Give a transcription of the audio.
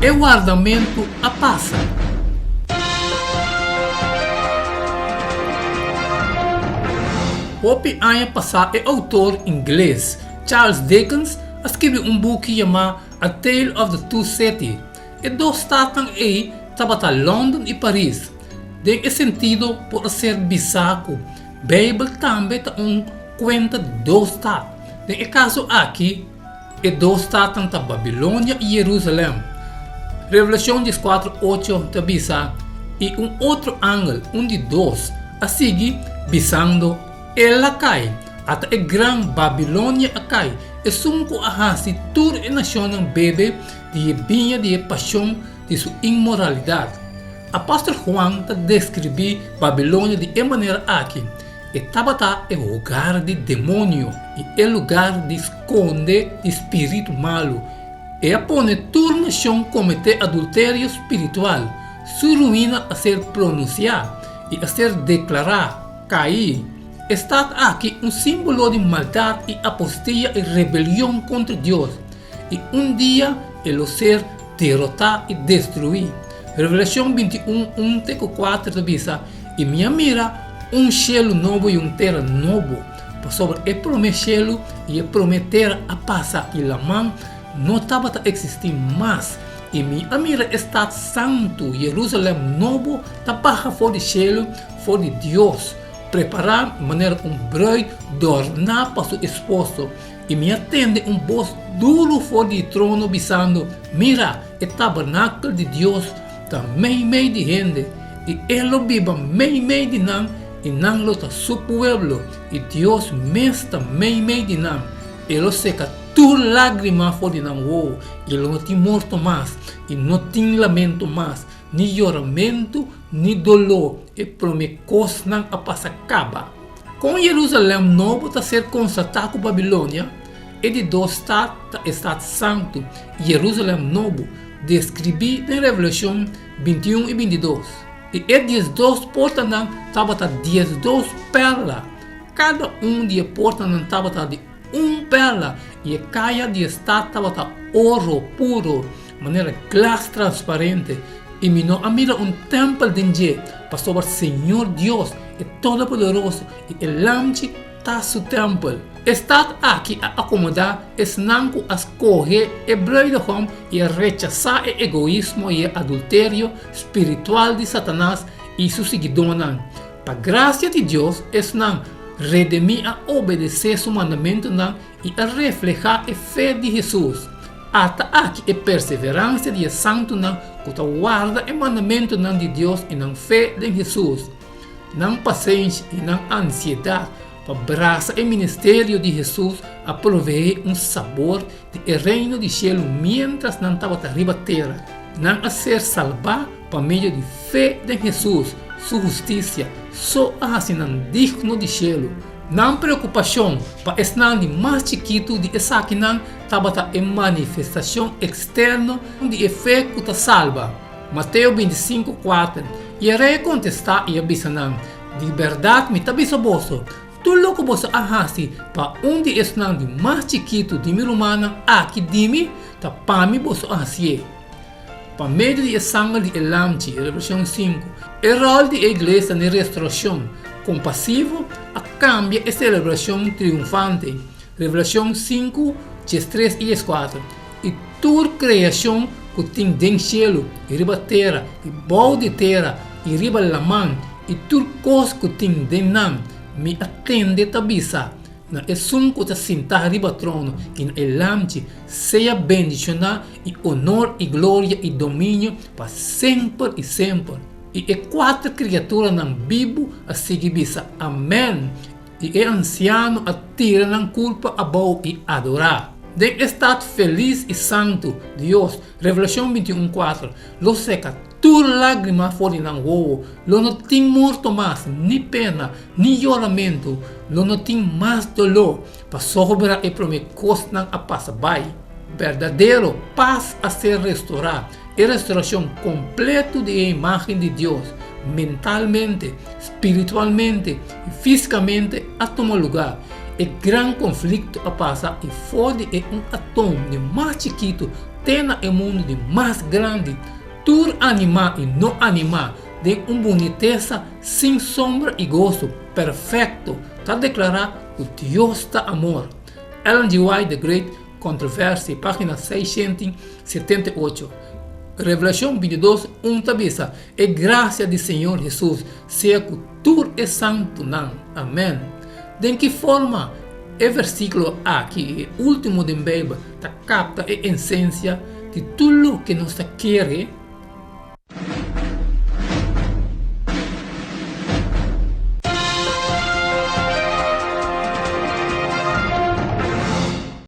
E wardamentu a pasa. Hopi aña pasá e outor ingles Charles Dickens a skirbi un buki yamá A Tale of the Two Cities. E dos statnan ei tabata London i Paris. Den e sentido por a ser bisá ku Beibel tambe ta un kuenta di dos stat. Den e kaso aki, e dos statnan ta Babilonia i Yerusalèm. Revelashon dieskuater ocho ta bisa, I un otro angel, un di dos, a sigui bisando, El a kai! Ata e gran Babilonia a kai, esun ku a hasi tur e nashonnan bebe di e biña di e pashon di su inmoralidat. Apòstel Juan ta deskribí Babilonia di e manera aki, E tabata e hogar di demonio i e lugar di skonde di spiritu malu. E a pone tur nashon kometé adulterio spiritual. Su ruina a ser pronunsiá i a ser deklará kaí. E stat aki un símbolo di maldat i apostia i rebelion kontra Dios. I un dia e lo ser derotá i destruí. Revelashon bintiun, un te ku kuater ta bisa, I mi a mira un shelu nobo i un tera nobo, pasobra e promé shelu i e promé tera a pasa i laman no tabata eksistí mas. I mi a mira e stat santu, Yerusalèm nobo, ta baha for di shelu, for di Dios, prepará manera un brùit dòrná pa su esposo. I mi a tende un bos duru for di e trono bisando, Mira, e tabernakel di Dios ta meimei di hende, i E lo biba meimei di nan, i nan lo ta Su pueblo, i Dios mes ta meimei di nan. E lo seka tur lágrima for di nan wowo, i lo no tin morto mas, i no tin lamento mas, ni yoramentu, ni doló, e promé kosnan a pasa kaba. Kon Yerusalèm Nobo ta ser konstatá ku Babilonia? E di dos stat ta e stat santu, Yerusalèm Nobo, deskribí den Revelashon bintiun i bintidos. I e diesdos portanan tabata diesdos pèrla, kada un di e portanan tabata di un pèrla, i e kaya di e stat tabata oro puro, manera glas transparente. I mi no a mira un tèmpel den dje, pasobra Señor Dios, e Todopoderoso, i e Lamchi ta su tèmpel. E stat aki a akomodá esnan ku a skohe e bruidegom i a rechasá e egoismo i e adulterio spiritual di Satanas i su siguidónan. Pa grasia di Dios, esnan redimí a obedesé su mandamentunan i a reflehá e fe di Hesus. Ata aki e perseveransia di e santunan ku ta warda e mandamentunan di Dios i nan fe den Hesus. Nan pasenshi i nan ansiedat pa brasa e ministerio di Hesus a proveé un sabor di e Reino di shelu miéntras nan tabata riba tera. Nan a ser salbá pa medio di fe den Hesus, su hustisia so a hasi nan digno di shelu. Nan preokupashon pa esnan di mas chikitu di esakinan tabata e manifestashon eksterno di e fe ku ta salba. Mateo bintisinku, kuater, I e rei a kontestá i a bisa nan, Di bèrdat mi ta bisa boso, tur loke boso a hasi pa un di esnan di mas chikitu di mi rumannan aki di mi, ta pa mi boso a hasié. Pa medio di e sanger di e Lamchi, Revelashon sinku, e ròl di e iglesia den restorashon kompasivo a kambia e selebrashon triunfante, Revelashon sinku, diestres i dieskuater, i tur kreashon ku tin den shelu i riba tera i bou di tera i riba laman i tur kos ku tin den nan, mi a tende ta bisa, Na esun ku ta sintá riba trono i na e Lamchi sea bendishoná i onor i gloria i dominio pa semper i semper. I e kuater kriaturanan bibu a sigui bisa, Amèn! I e ansiano a tira nan kurpa abou i adorá. Den e stat felis i santu, Dios, Revelashon bintiun kuater, lo seka tur lágrima for di nan wowo, lo no tin morto mas, ni pena, ni yoramentu, lo no tin mas doló, pasobra e promé kosnan a pasa bai. Berdadero pas a ser restorá, e restorashon kompletu di e imágen di Dios, mentalmente, spiritualmente i físikamente a tuma lugá. E gran konflikto a pasa i for di e un atom di mas chikitu. te na e mundu di mas grandi, tur animá i no animá, den un bunitesa sin sombra i goso perfekto, ta deklará ku Dios ta amor. Ellen G. White, The Great Controversy, página 678. Revelashon 22, un ta bisa, E grasia di Señor Hesus sea ku tur e santunan. Amèn. Den ki forma e versíkulo aki, e último den Beibel, ta kapta e esensia di tur loke nos ta kere?